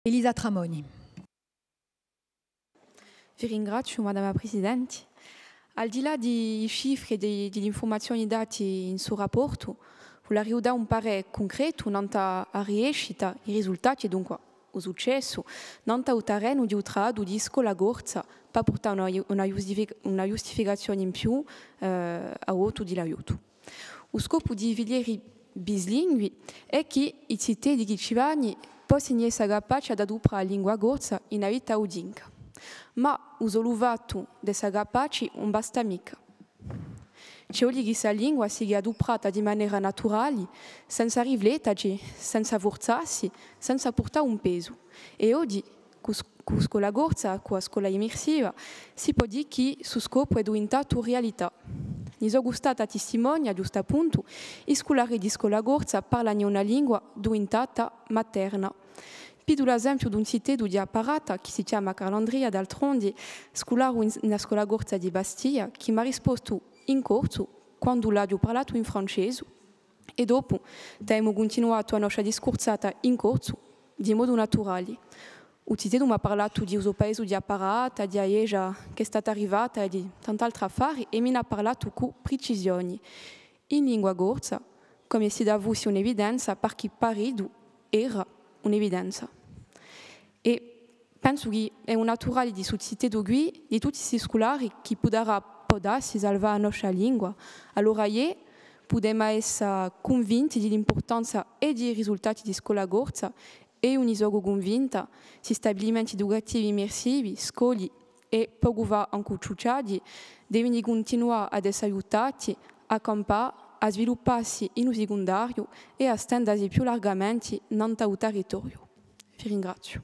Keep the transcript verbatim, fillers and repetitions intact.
Elisa Tramoni. Vi ringraziu, Madama Presidenti. Al di là di i cifri è di, di l'infurmazioni dati in stu rapportu, vulariu dà un parè cuncretu nant'à a riescita, i risultati è dunqua u successu, nant'à u tarrenu di u tradu di Scola Corsa, pà purtà una, una ghjustific-, una ghjustificazioni in più, eh, à u votu di l'aiutu. U scopu di i filieri bislingui hè chì i ziteddi chì ci vani possini essa capaci ad aduprà a lingua corsa in a vita udinca. Ma u solu fattu d'essa capaci ùn basta micca. Ci voli chì ssa lingua sighi aduprata di manera naturali, senza riflettaci, senza furzassi, senza purtà un pesu. È oghji, cù s-, cù Scola Corsa, cù a scola immersiva, si pò dì chì ssu scopu hè duvintatu rialità. Ni socu stata tistimonia, ghjustappuntu, i sculari di Scola Corsa parlani una lingua duvintata materna. Pidu l'asempiu d'un ziteddu di a Parata, chì si chjama Carl'Andria, d'altrondi, scularu in, in a Scola Corsa di Bastia, chì m'hà rispostu in corsu quandu l'aghju parlatu in francesu, è dopu t'avemu cuntinuatu a noscia discursata in corsu, di modu naturali. U ziteddu m'hà parlatu di u so paesu di a Parata, di a ghjesgia ch'hè stata arrivata è di tant'altri affari, è mi n'hà parlatu cù pricisioni, in lingua corsa, cum'è s'edda fussi un'evidenza, parchì par iddu era un'evidenza. È pensu chì hè u naturali di ssu ziteddu quì, di tutti ssi sculari, chì pudarà, pò dassi, salvà a noscia lingua. Allora iè, pudemu essa cunvinti di l'impurtanza è di i risultati di Scola Corsa, è eiu ni socu cunvinta, ssi stabilimenti educativi immersivi, scoli è, pocu fà, ancu ciucciaddi, devini cuntinuà ad essa aiutati à campà, à sviluppassi in u sicundariu è à stendasi più largamenti nant'à u territoriu. Vi ringraziu.